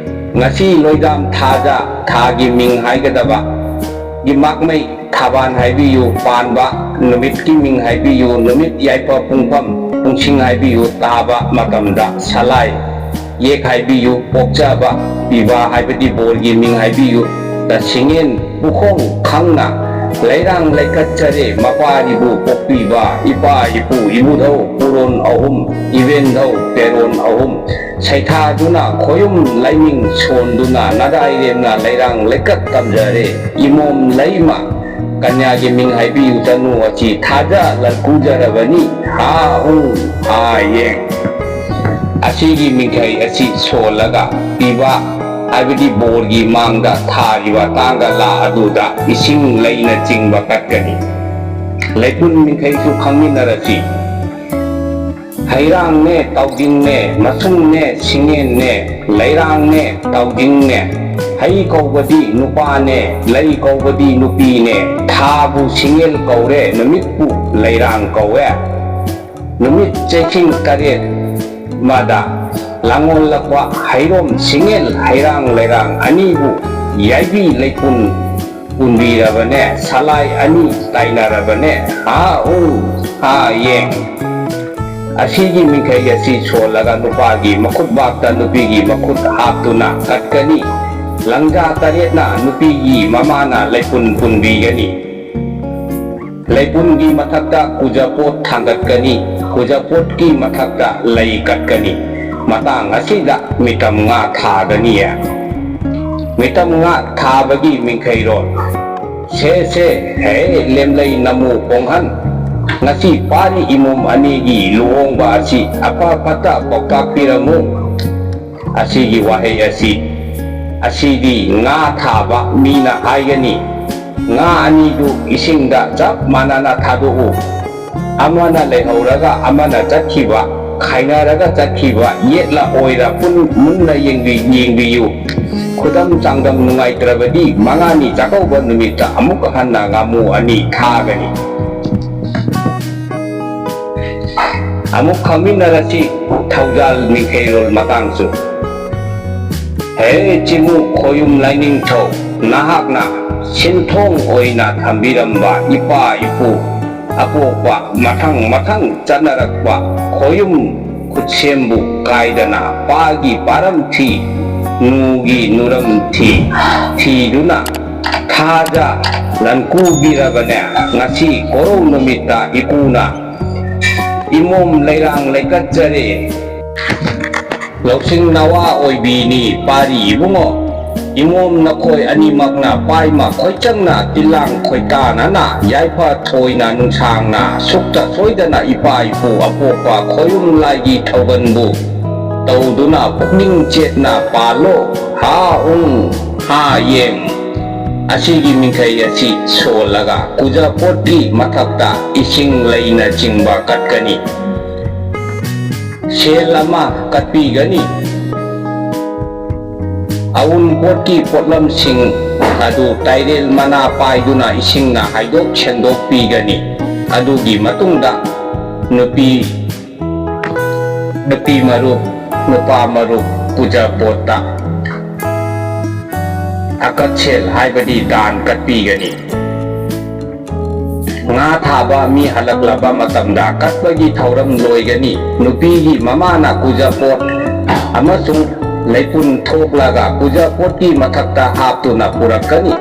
ꯉꯁꯤ ꯂꯣꯏꯗꯥꯝ ꯊꯥꯖ ꯊꯥꯒꯤ ꯃꯤꯡ ꯍꯥꯏꯒꯗꯕ ꯒꯤ ꯃꯥꯛꯃꯩ ꯊꯥꯕꯥꯟ ꯍꯥꯏꯕꯤꯌꯨ, ꯄꯥꯟꯕ ꯅꯨꯃꯤꯠꯀꯤ ꯃꯤꯡ ꯍꯥꯏꯕꯤꯌꯨ, ꯅꯨꯃꯤꯠ ꯌꯥꯏꯐ ꯄꯨꯡꯐꯝ ꯄꯨꯡꯁꯤꯡ ꯍꯥꯏꯕꯤꯌꯨ, ꯇꯥꯕ ꯃꯇꯝꯗ ꯁꯂꯥꯏ ꯌꯦꯛ ꯍꯥꯏꯕꯤꯌꯨ, ꯄꯣꯛꯆꯕ ꯄꯤꯕ ꯍꯥꯏꯕꯗꯤ ꯕꯣꯔꯒꯤ ꯃꯤꯡ ꯍꯥꯏꯕꯤꯌꯨ, ꯗ ꯁꯤꯡꯉꯦꯟ ꯄꯨꯈꯣꯡ ꯈꯪꯅ ꯂꯩꯔꯥꯡ ꯂꯩꯀꯠꯆꯔꯦ, ꯃꯄꯥꯔꯤꯕꯨ ꯄꯣꯛꯄꯤꯕ ꯏꯄꯥ ꯏꯄꯨ ꯏꯕꯨꯙꯧ ꯄꯨꯔꯣꯟ ꯑꯍꯨꯝ ꯏꯕꯦꯟꯙꯧ ꯄꯦꯔꯣꯟ ꯑꯍꯨꯝ ꯁꯩꯊꯥꯗꯨꯅ ꯈꯣꯌꯨꯝ ꯂꯥꯏꯅꯤꯡ ꯁꯣꯟꯗꯨꯅ ꯅꯗꯥꯏꯔꯦꯝꯅ ꯂꯩꯔꯥꯡ ꯂꯩꯀꯠ ꯇꯝꯖꯔꯦ꯫ ꯏꯃꯣꯝ ꯂꯩꯃ ꯀꯟꯌꯥꯒꯤ ꯃꯤꯡ ꯍꯥꯏꯕꯤꯌꯨ ꯇꯅꯨ ꯑꯁꯤ ꯊꯥꯖ ꯂꯟꯀꯨꯖꯔꯕꯅꯤ꯫ ꯍꯥ ꯎ ꯍꯥ ꯌꯦꯡ꯫ ꯑꯁꯤꯒꯤ ꯃꯤꯡꯈꯩ ꯑꯁꯤ ꯁꯣꯜꯂꯒ ꯄꯤꯕ ꯍꯥꯏꯕꯗꯤ ꯕꯣꯔꯒꯤ ꯃꯥꯡꯗ ꯊꯥꯔꯤꯕ ꯇꯥꯡꯒ ꯂꯥ ꯑꯗꯨꯗ ꯏꯁꯤꯡ ꯂꯩꯅꯆꯤꯡꯕ ꯀꯠꯀꯅꯤ꯫ ꯂꯩꯄꯨꯟ ꯃꯤꯡꯈꯩꯁꯨ ꯈꯪꯃꯤꯟꯅꯔꯁꯤ꯫ ꯍꯩꯔꯥꯡꯅꯦ ꯇꯥꯎꯖꯤꯡꯅꯦ ꯃꯁꯨꯡꯅꯦ ꯁꯤꯡꯉꯦꯟꯅꯦ ꯂꯩꯔꯥꯡꯅꯦ ꯇꯥꯎꯖꯤꯡꯅꯦ꯫ ꯍꯩ ꯀꯧꯕꯗꯤ ꯅꯨꯄꯥꯅꯦ, ꯂꯩ ꯀꯧꯕꯗꯤ ꯅꯨꯄꯤꯅꯦ꯫ ꯊꯥꯕꯨ ꯁꯤꯡꯉꯦꯜ ꯀꯧꯔꯦ, ꯅꯨꯃꯤꯠꯄꯨ ꯂꯩꯔꯥꯡ ꯀꯧꯋꯦ꯫ ꯅꯨꯃꯤꯠ ꯆꯩꯁꯤꯡ ꯇꯔꯦꯠ ꯃꯗ ꯂꯥꯡꯑꯣꯜꯂꯛꯄ ꯍꯩꯔꯣꯝ ꯁꯤꯡꯉꯦꯜ ꯍꯩꯔꯥꯡ ꯂꯩꯔꯥꯡ ꯑꯅꯤꯕꯨ ꯌꯥꯏꯕꯤ ꯂꯩꯄꯨꯟ ꯄꯨꯟꯕꯤꯔꯕꯅꯦ, ꯁꯂꯥꯏ ꯑꯅꯤ ꯇꯥꯏꯅꯔꯕꯅꯦ꯫ ꯍꯥ ꯎ ꯍꯥ ꯌꯦꯡ꯫ ꯑꯁꯤꯒꯤ ꯃꯤꯡꯈꯩ ꯑꯁꯤ ꯁꯣꯜꯂꯒ ꯅꯨꯄꯥꯒꯤ ꯃꯈꯨꯠ ꯕꯥꯛꯇ ꯅꯨꯄꯤꯒꯤ ꯃꯈꯨꯠ ꯍꯥꯞꯇꯨꯅ ꯀꯠꯀꯅꯤ꯫ ꯂꯪꯖꯥ ꯇꯔꯦꯠꯅ ꯅꯨꯄꯤꯒꯤ ꯃꯃꯥꯅ ꯂꯩꯄꯨꯟ ꯄꯨꯟꯕꯤꯒꯅꯤ꯫ ꯂꯩꯄꯨꯟꯒꯤ ꯃꯊꯛꯇ ꯀꯨꯖꯄꯣꯠ ꯊꯥꯡꯒꯠꯀꯅꯤ꯫ ꯀꯨꯖꯄꯣꯠꯀꯤ ꯃꯊꯛꯇ ꯂꯩ ꯀꯠꯀꯅꯤ꯫ ꯃꯇꯥꯡ ꯑꯁꯤꯗ ꯃꯤꯇꯝ ꯉꯥ ꯊꯥꯒꯅꯤꯌꯦ꯫ ꯃꯤꯇꯝ ꯉꯥ ꯊꯥꯕꯒꯤ ꯃꯤꯡꯈꯩꯔꯣꯜ꯫ ꯁꯦ ꯁꯦ ꯍꯦ ꯂꯦꯝꯂꯩ ꯅꯃꯨ ꯀꯣꯡꯍꯟ, ꯉꯁꯤ ꯄꯥꯔꯤ ꯏꯃꯣꯝ ꯑꯅꯤꯒꯤ ꯂꯨꯍꯣꯡꯕ ꯑꯁꯤ ꯑꯐ ꯐꯠꯇ ꯄꯥꯎꯇꯥꯛ ꯄꯤꯔꯝꯃꯨ꯫ ꯑꯁꯤꯒꯤ ꯋꯥꯍꯩ ꯑꯁꯤ ꯑꯁꯤꯗꯤ ꯉꯥ ꯊꯥꯕ ꯃꯤꯅ ꯍꯥꯏꯒꯅꯤ꯫ ꯉꯥ ꯑꯅꯤꯗꯨ ꯏꯁꯤꯡꯗ ꯆꯞ ꯃꯥꯟꯅꯅ ꯊꯥꯗꯣꯛꯎ꯫ ꯑꯃꯅ ꯂꯩꯍꯧꯔꯒ ꯑꯃꯅ ꯆꯠꯈꯤꯕ, ꯈꯥꯏꯅꯔꯒ ꯆꯠꯈꯤꯕ, ꯌꯦꯠꯂ ꯑꯣꯏꯔ ꯄꯨꯟ-, ꯃꯨꯟꯅ ꯌꯦꯡꯕꯤ-, ꯌꯦꯡꯕꯤꯌꯨ꯫ ꯈꯨꯗꯝ ꯆꯥꯡꯗꯝ ꯅꯨꯡꯉꯥꯏꯇ꯭ꯔꯕꯗꯤ ꯃꯉꯥꯅꯤ ꯆꯥꯛꯀꯧꯕ ꯅꯨꯃꯤꯠꯇ ꯑꯃꯨꯛ ꯍꯟꯅ ꯉꯥꯃꯨ ꯑꯅꯤ ꯊꯥꯒꯅꯤ꯫ ꯑꯃꯨꯛ ꯈꯪꯃꯤꯟꯅꯔꯁꯤ ꯊꯧꯖꯥꯜ ꯅꯤꯡꯊꯩꯔꯣꯜ ꯃꯇꯥꯡꯁꯨ꯫ ꯍꯦ ꯆꯤꯃꯨ ꯈꯣꯌꯨꯝ ꯂꯥꯏꯅꯤꯡꯊꯧ, ꯅꯍꯥꯛꯅ ꯁꯤꯟꯊꯣꯡ ꯑꯣꯏꯅ ꯊꯝꯕꯤꯔꯝꯕ ꯏꯄꯥ ꯏꯄꯨ ꯑꯄꯣꯛꯄ ꯃꯊꯪ ꯃꯊꯪ ꯆꯠꯅꯔꯛꯄ ꯈꯣꯌꯨꯝ ꯈꯨꯠꯁꯦꯝꯕꯨ ꯀꯥꯏꯗꯅ ꯄꯥꯒꯤ ꯄꯥꯔꯝ ꯊꯤ, ꯅꯨꯒꯤ ꯅꯨꯔꯝ ꯊꯤ, ꯊꯤꯗꯨꯅ ꯊꯥꯖ ꯂꯟꯀꯨꯕꯤꯔꯕꯅꯦ꯫ ꯉꯁꯤ ꯀꯣꯔꯧ ꯅꯨꯃꯤꯠꯇ ꯏꯄꯨꯅ ꯏꯃꯣꯝ ꯂꯩꯔꯥꯡ ꯂꯩꯀꯠꯆꯔꯦ꯫ ꯂꯧꯁꯤꯡ ꯅꯋꯥ ꯑꯣꯏꯕꯤꯅꯤ ꯄꯥꯔꯤ ꯏꯕꯨꯡꯉꯣ꯫ ꯏꯃꯣꯝ ꯅꯈꯣꯏ ꯑꯅꯤꯃꯛꯅ ꯄꯥꯏꯃ ꯈꯣꯏꯆꯪꯅ ꯇꯤꯜꯂꯥꯡ ꯈꯣꯏꯇꯥꯅꯅ ꯌꯥꯏꯐ ꯊꯣꯏꯅ ꯅꯨꯡꯁꯥꯡꯅ ꯁꯨꯛꯇ ꯁꯣꯏꯗꯅ ꯏꯄꯥ ꯏꯄꯨ ꯑꯄꯣꯛꯄ ꯈꯣꯌꯨꯝ ꯂꯥꯏꯒꯤ ꯊꯧꯒꯟꯕꯨ ꯇꯧꯗꯨꯅ ꯄꯨꯛꯅꯤꯡ ꯆꯦꯠꯅ ꯄꯥꯜꯂꯣ꯫ ꯍꯥ ꯎꯡ ꯍꯥ ꯌꯦꯡ꯫ ꯑꯁꯤꯒꯤ ꯃꯤꯡꯈꯩ ꯑꯁꯤ ꯁꯣꯜꯂꯒ ꯀꯨꯖꯄꯣꯠꯀꯤ ꯃꯊꯛꯇ ꯏꯁꯤꯡ ꯂꯩꯅꯆꯤꯡꯕ ꯀꯠꯀꯅꯤ꯫ ꯁꯦꯜ ꯑꯃ ꯀꯠꯄꯤꯒꯅꯤ꯫ ꯑꯎꯟꯄꯣꯠꯀꯤ ꯄꯣꯠꯂꯝꯁꯤꯡ ꯑꯗꯨ ꯇꯥꯏꯔꯦꯜ ꯃꯅꯥ ꯄꯥꯏꯗꯨꯅ ꯏꯁꯤꯡꯅ ꯍꯥꯏꯗꯣꯛ ꯁꯦꯡꯗꯣꯛꯄꯤꯒꯅꯤ꯫ ꯑꯗꯨꯒꯤ ꯃꯇꯨꯡꯗ ꯅꯨꯄꯤ, ꯅꯨꯄꯤ ꯃꯔꯨꯞ, ꯅꯨꯄꯥ ꯃꯔꯨꯞ ꯀꯨꯖꯄꯣꯠꯇ ꯑꯀꯠꯁꯦꯜ ꯍꯥꯏꯕꯗꯤ ꯗꯥꯟ ꯀꯠꯄꯤꯒꯅꯤ꯫ ꯉꯥ ꯊꯥꯕ ꯃꯤ ꯍꯜꯂꯛꯂꯕ ꯃꯇꯝꯗ ꯀꯠꯄꯒꯤ ꯊꯧꯔꯝ ꯂꯣꯏꯒꯅꯤ꯫ ꯅꯨꯄꯤꯒꯤ ꯃꯃꯥꯅ ꯀꯨꯖꯄꯣꯠ ꯑꯃꯁꯨꯡ ꯂꯩꯄꯨꯟ ꯊꯣꯛꯂꯒ ꯀꯨꯖꯄꯣꯠꯀꯤ ꯃꯊꯛꯇ ꯍꯥꯞꯇꯨꯅ ꯄꯨꯔꯛꯀꯅꯤ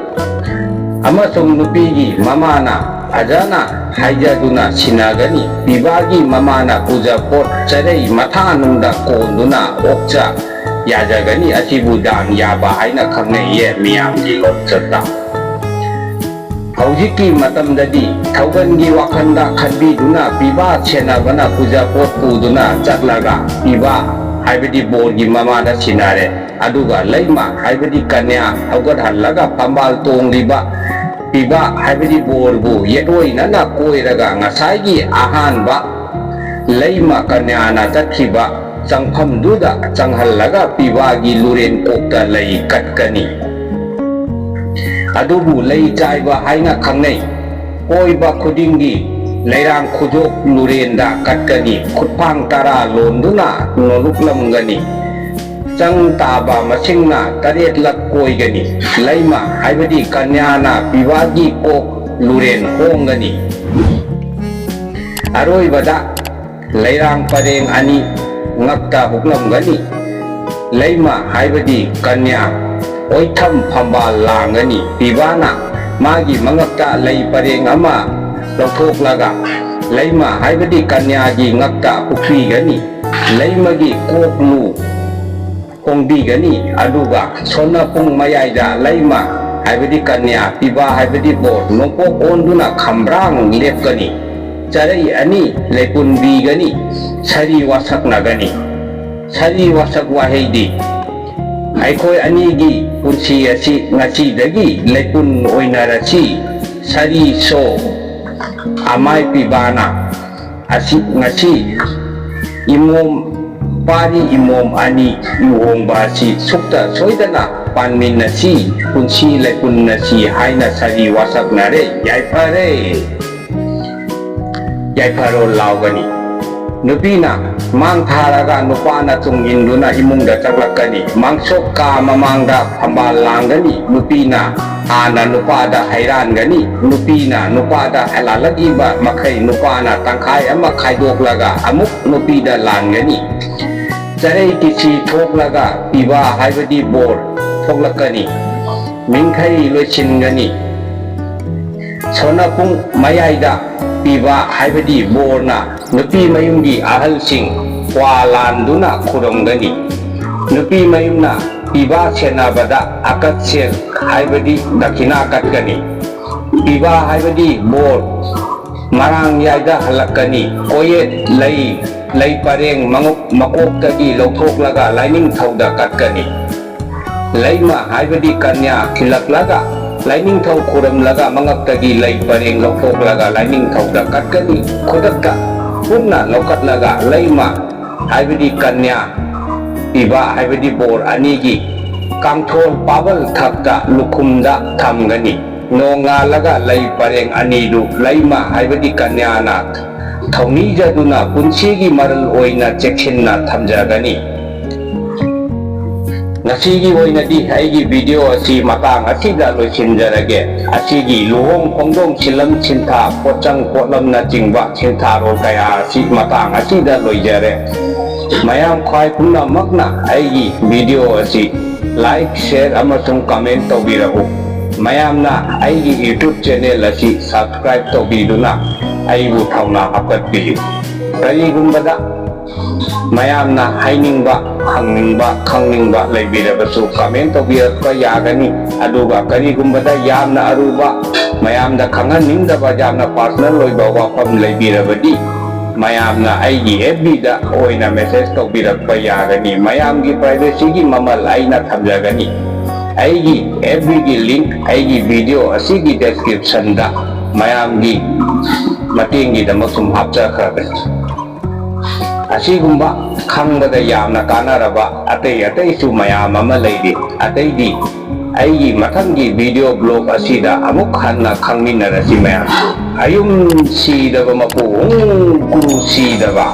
ꯑꯃꯁꯨꯡ ꯅꯨꯄꯤꯒꯤ ꯃꯃꯥꯅ ꯐꯖꯅ ꯍꯥꯏꯖꯗꯨꯅ ꯁꯤꯟꯅꯒꯅꯤ꯫ ꯄꯤꯕꯥꯒꯤ ꯃꯃꯥꯅ ꯀꯨꯖꯄꯣꯠ ꯆꯔꯩ ꯃꯊꯥꯅꯨꯡꯗ ꯀꯣꯟꯗꯨꯅ ꯑꯣꯛꯆ ꯌꯥꯖꯒꯅꯤ꯫ ꯑꯁꯤꯕꯨ ꯗꯥꯟ ꯌꯥꯕ ꯍꯥꯏꯅ ꯈꯪꯅꯩꯌꯦ ꯃꯤꯌꯥꯝꯒꯤ ꯂꯣꯟꯆꯠꯇ꯫ ꯍꯧꯖꯤꯛꯀꯤ ꯃꯇꯝꯗꯗꯤ ꯊꯧꯒꯜꯒꯤ ꯋꯥꯈꯜꯗ ꯈꯟꯕꯤꯗꯨꯅ ꯄꯤꯕꯥ ꯁꯦꯟꯅꯕꯅ ꯀꯨꯖꯄꯣꯠ ꯄꯨꯗꯨꯅ ꯆꯠꯂꯒ ꯄꯤꯕꯥ ꯍꯥꯏꯕꯗꯤ ꯕꯣꯔꯒꯤ ꯃꯃꯥꯗ ꯁꯤꯟꯅꯔꯦ꯫ ꯑꯗꯨꯒ ꯂꯩꯃ ꯍꯥꯏꯕꯗꯤ ꯀꯟꯌꯥ ꯍꯧꯒꯠꯍꯜꯂꯒ ꯐꯝꯕꯥꯜ ꯇꯣꯡꯂꯤꯕ ꯄꯤꯕꯥ ꯍꯥꯏꯕꯗꯤ ꯕꯣꯔꯕꯨ ꯌꯦꯠꯑꯣꯏꯅꯅ ꯀꯣꯏꯔꯒ ꯉꯁꯥꯏꯒꯤ ꯑꯍꯥꯟꯕ ꯂꯩꯃ ꯀꯟꯌꯥꯅ ꯆꯠꯈꯤꯕ ꯆꯪꯐꯝꯗꯨꯗ ꯆꯪꯍꯜꯂꯒ ꯄꯤꯕꯥꯒꯤ ꯂꯨꯔꯦꯟ ꯀꯣꯛꯇ ꯂꯩ ꯀꯠꯀꯅꯤ꯫ ꯑꯗꯨꯕꯨ ꯂꯩ ꯆꯥꯏꯕ ꯍꯥꯏꯅ ꯈꯪꯅꯩ꯫ ꯀꯣꯏꯕ ꯈꯨꯗꯤꯡꯒꯤ ꯂꯩꯔꯥꯡ ꯈꯨꯖꯣꯞ ꯂꯨꯔꯦꯟꯗ ꯀꯠꯀꯅꯤ꯫ ꯈꯨꯠꯐꯥꯡ ꯇꯔꯥ ꯂꯣꯟꯗꯨꯅ ꯅꯣꯂꯨꯛꯂꯝꯒꯅꯤ꯫ ꯆꯪ ꯇꯥꯕ ꯃꯁꯤꯡꯅ ꯇꯔꯦꯠꯂꯛ ꯀꯣꯏꯒꯅꯤ꯫ ꯂꯩꯃ ꯍꯥꯏꯕꯗꯤ ꯀꯟꯌꯥꯅ ꯄꯤꯕꯥꯒꯤ ꯀꯣꯛ ꯂꯨꯔꯦꯟ ꯍꯣꯡꯒꯅꯤ꯫ ꯑꯔꯣꯏꯕꯗ ꯂꯩꯔꯥꯡ ꯄꯔꯦꯡ ꯑꯅꯤ ꯉꯛꯇ ꯍꯨꯛꯂꯝꯒꯅꯤ꯫ ꯂꯩꯃ ꯍꯥꯏꯕꯗꯤ ꯀꯟꯌꯥ ꯑꯣꯏꯊꯝ ꯐꯝꯕꯥꯜ ꯂꯥꯡꯒꯅꯤ꯫ ꯄꯤꯕꯥꯅ ꯃꯥꯒꯤ ꯃꯉꯛꯇ ꯂꯩ ꯄꯔꯦꯡ ꯑꯃ ꯂꯧꯊꯣꯛꯂꯒ ꯂꯩꯃ ꯍꯥꯏꯕꯗꯤ ꯀꯟꯌꯥꯒꯤ ꯉꯛꯇ ꯍꯨꯛꯄꯤꯒꯅꯤ꯫ ꯂꯩꯃꯒꯤ ꯀꯣꯛꯂꯨ ꯍꯣꯡꯕꯤꯒꯅꯤ꯫ ꯑꯗꯨꯒ ꯁꯣꯟꯅ ꯄꯨꯡ ꯃꯌꯥꯏꯗ ꯂꯩꯃ ꯍꯥꯏꯕꯗꯤ ꯀꯟꯌꯥ, ꯄꯤꯕꯥ ꯍꯥꯏꯕꯗꯤ ꯕꯣꯔ, ꯅꯣꯡꯄꯣꯛ ꯑꯣꯟꯗꯨꯅ ꯈꯝꯕ꯭ꯔꯥꯡ ꯂꯦꯞꯀꯅꯤ꯫ ꯆꯔꯩ ꯑꯅꯤ ꯂꯩꯄꯨꯟꯕꯤꯒꯅꯤ꯫ ꯁꯔꯤ ꯋꯥꯁꯛꯅꯒꯅꯤ꯫ ꯁꯔꯤ ꯋꯥꯁꯛ ꯋꯥꯍꯩꯗꯤ ꯑꯩꯈꯣꯏ ꯑꯅꯤꯒꯤ ꯄꯨꯟꯁꯤ ꯑꯁꯤ ꯉꯁꯤꯗꯒꯤ ꯂꯩꯄꯨꯟ ꯑꯣꯏꯅꯔꯁꯤ꯫ ꯁꯔꯤ ꯁꯣ ꯑꯃꯥꯏ ꯄꯤꯕꯥꯅ ꯑꯁꯤ ꯉꯁꯤ ꯏꯃꯣꯝ ꯄꯥꯔꯤ ꯏꯃꯣꯝ ꯑꯅꯤ ꯂꯨꯍꯣꯡꯕ ꯑꯁꯤ ꯁꯨꯛꯇ ꯁꯣꯏꯗꯅ ꯄꯥꯟꯃꯤꯟꯅꯁꯤ, ꯄꯨꯟꯁꯤ ꯂꯩꯄꯨꯟꯅꯁꯤ ꯍꯥꯏꯅ ꯁꯥꯔꯤ ꯋꯥꯁꯛꯅꯔꯦ꯫ ꯌꯥꯏꯐꯔꯦ, ꯌꯥꯏꯐꯔꯣ ꯂꯥꯎꯒꯅꯤ꯫ ꯅꯨꯄꯤꯅ ꯃꯥꯡ ꯊꯥꯔꯒ ꯅꯨꯄꯥꯅ ꯇꯨꯡ ꯏꯟꯗꯨꯅ ꯏꯃꯨꯡꯗ ꯆꯪꯂꯛꯀꯅꯤ꯫ ꯃꯥꯡꯁꯣꯛ ꯀꯥ ꯃꯃꯥꯡꯗ ꯐꯝꯕꯥꯜ ꯂꯥꯡꯒꯅꯤ꯫ ꯅꯨꯄꯤꯅ ꯍꯥꯟꯅ ꯅꯨꯄꯥꯗ ꯍꯩꯔꯥꯟꯒꯅꯤ꯫ ꯅꯨꯄꯤꯅ ꯅꯨꯄꯥꯗ ꯂꯥꯜꯂꯛꯏꯕ ꯃꯈꯩ ꯅꯨꯄꯥꯅ ꯇꯪꯈꯥꯏ ꯑꯃ ꯈꯥꯏꯗꯣꯛꯂꯒ ꯑꯃꯨꯛ ꯅꯨꯄꯤꯗ ꯂꯥꯟꯒꯅꯤ꯫ ꯆꯔꯩ ꯀꯤꯁꯤ ꯊꯣꯛꯂꯒ ꯄꯤꯕ ꯍꯥꯏꯕꯗꯤ ꯕꯣꯔ ꯊꯣꯛꯂꯛꯀꯅꯤ꯫ ꯃꯤꯡꯈꯩ ꯂꯣꯏꯁꯤꯟꯒꯅꯤ꯫ ꯁꯣꯅꯄꯨꯡ ꯃꯌꯥꯏꯗ ꯄꯤꯕ ꯍꯥꯏꯕꯗꯤ ꯕꯣꯔꯅ ꯅꯨꯄꯤ ꯃꯌꯨꯝꯒꯤ ꯑꯍꯜꯁꯤꯡ ꯀ꯭ꯋꯥ ꯂꯥꯟꯗꯨꯅ ꯈꯨꯔꯨꯝꯒꯅꯤ꯫ ꯅꯨꯄꯤ ꯃꯌꯨꯝꯅ ꯄꯤꯕ ꯁꯦꯟꯅꯕꯗ ꯑꯀꯠꯁꯦꯜ ꯍꯥꯏꯕꯗꯤ ꯗꯈꯤꯅꯥ ꯀꯠꯀꯅꯤ꯫ ꯄꯤꯕ ꯍꯥꯏꯕꯗꯤ ꯕꯣꯔ ꯃꯔꯥꯡ ꯌꯥꯏꯗ ꯍꯜꯂꯛꯀꯅꯤ꯫ ꯀꯣꯌꯦꯠ ꯂꯩ ꯂꯩ ꯄꯔꯦꯡ ꯃꯉꯛ-, ꯃꯀꯣꯛꯇꯒꯤ ꯂꯧꯊꯣꯛꯂꯒ ꯂꯥꯏꯅꯤꯡꯊꯧꯗ ꯀꯠꯀꯅꯤ꯫ ꯂꯩꯃ ꯍꯥꯏꯕꯗꯤ ꯀꯟꯌꯥ ꯊꯤꯜꯂꯛꯂꯒ ꯂꯥꯏꯅꯤꯡꯊꯧ ꯈꯨꯔꯨꯝꯂꯒ ꯃꯉꯛꯇꯒꯤ ꯂꯩ ꯄꯔꯦꯡ ꯂꯧꯊꯣꯛꯂꯒ ꯂꯥꯏꯅꯤꯡꯊꯧꯗ ꯀꯠꯀꯅꯤ꯫ ꯈꯨꯗꯛꯇ ꯄꯨꯟꯅ ꯂꯧꯈꯠꯂꯒ ꯂꯩꯃ ꯍꯥꯏꯕꯗꯤ ꯀꯟꯌꯥ ꯄꯤꯕ ꯍꯥꯏꯕꯗꯤ ꯕꯣꯔ ꯑꯅꯤꯒꯤ ꯀꯥꯡꯊꯣꯜ ꯄꯥꯕꯜ ꯊꯛꯇ ꯂꯨꯈꯨꯝꯗ ꯊꯝꯒꯅꯤ꯫ ꯅꯣꯡꯉꯥꯜꯂꯒ ꯂꯩ ꯄꯔꯦꯡ ꯑꯅꯤꯗꯨ ꯂꯩꯃ ꯍꯥꯏꯕꯗꯤ ꯀꯟꯌꯥꯅ ꯊꯧꯅꯤꯖꯗꯨꯅ ꯄꯨꯟꯁꯤꯒꯤ ꯃꯔꯜ ꯑꯣꯏꯅ ꯆꯦꯛꯁꯤꯟꯅ ꯊꯝꯖꯒꯅꯤ꯫ ꯉꯁꯤꯒꯤ ꯑꯣꯏꯅꯗꯤ ꯑꯩꯒꯤ ꯚꯤꯗꯤꯑꯣ ꯑꯁꯤ ꯃꯇꯥꯡ ꯑꯁꯤꯗ ꯂꯣꯏꯁꯤꯟꯖꯔꯒꯦ꯫ ꯑꯁꯤꯒꯤ ꯂꯨꯍꯣꯡ ꯈꯣꯡꯗꯣꯡ ꯁꯤꯜꯂꯝ ꯁꯤꯟꯊꯥ ꯄꯣꯠꯆꯪ ꯄꯣꯠꯂꯝꯅꯆꯤꯡꯕ ꯁꯤꯟꯊꯥꯔꯣꯜ ꯀꯌꯥ ꯑꯁꯤ ꯃꯇꯥꯡ ꯑꯁꯤꯗ ꯂꯣꯏꯖꯔꯦ꯫ ꯃꯌꯥꯝ ꯈ꯭ꯋꯥꯏ ꯄꯨꯝꯅꯃꯛꯅ ꯑꯩꯒꯤ ꯚꯤꯗꯤꯑꯣ ꯑꯁꯤ like, share ꯑꯃꯁꯨꯡ comment ꯇꯧꯕꯤꯔꯛꯎ꯫ ꯃꯌꯥꯝꯅ ꯑꯩꯒꯤ YouTube channel ꯑꯁꯤ subscribe ꯇꯧꯕꯤꯗꯨꯅ ꯑꯩꯕꯨ ꯊꯧꯅꯥ ꯍꯥꯞꯀꯠꯄꯤꯌꯨ꯫ ꯀꯔꯤꯒꯨꯝꯕꯗ ꯃꯌꯥꯝꯅ ꯍꯥꯏꯅꯤꯡꯕ, ꯍꯪꯅꯤꯡꯕ, ꯈꯪꯅꯤꯡꯕ ꯂꯩꯕꯤꯔꯕꯁꯨ comment ꯇꯧꯕꯤꯔꯛꯄ ꯌꯥꯒꯅꯤ꯫ ꯑꯗꯨꯒ ꯀꯔꯤꯒꯨꯝꯕꯗ ꯌꯥꯝꯅ ꯑꯔꯨꯕ, ꯃꯌꯥꯝꯗ ꯈꯪꯍꯟꯅꯤꯡꯗꯕ, ꯌꯥꯝꯅ personal ꯑꯣꯏꯕ ꯋꯥꯐꯝ ꯂꯩꯕꯤꯔꯕꯗꯤ ꯃꯌꯥꯝꯅ ꯑꯩꯒꯤ F B ꯗ ꯑꯣꯏꯅ message ꯇꯧꯕꯤꯔꯛꯄ ꯌꯥꯒꯅꯤ꯫ ꯃꯌꯥꯝꯒꯤ privacy ꯒꯤ ꯃꯃꯜ ꯑꯩꯅ ꯊꯝꯖꯒꯅꯤ꯫ ꯑꯩꯒꯤ F B ꯒꯤ link ꯑꯩꯒꯤ ꯚꯤꯗꯤꯑꯣ ꯑꯁꯤꯒꯤ description ꯗ ꯃꯌꯥꯝꯒꯤ ꯃꯇꯦꯡꯒꯤꯗꯃꯛ ꯁꯨꯝ ꯍꯥꯞꯆꯈ꯭ꯔꯕꯅꯤ꯫ ꯑꯁꯤꯒꯨꯝꯕ ꯈꯪꯕꯗ ꯌꯥꯝꯅ ꯀꯥꯟꯅꯔꯕ ꯑꯇꯩ ꯑꯇꯩꯁꯨ ꯃꯌꯥꯝ ꯑꯃ ꯂꯩꯔꯤ꯫ ꯑꯇꯩꯗꯤ ꯑꯩꯒꯤ ꯃꯊꯪꯒꯤ ꯚꯤꯗꯤꯑꯣ blog ꯑꯁꯤꯗ ꯑꯃꯨꯛ ꯍꯟꯅ ꯈꯪꯃꯤꯟꯅꯔꯁꯤ ꯃꯌꯥꯝ꯫ ꯑꯌꯨꯝ ꯁꯤꯗꯕ ꯃꯄꯨ ꯎꯪ ꯀꯨꯔꯨ ꯁꯤꯗꯕ꯫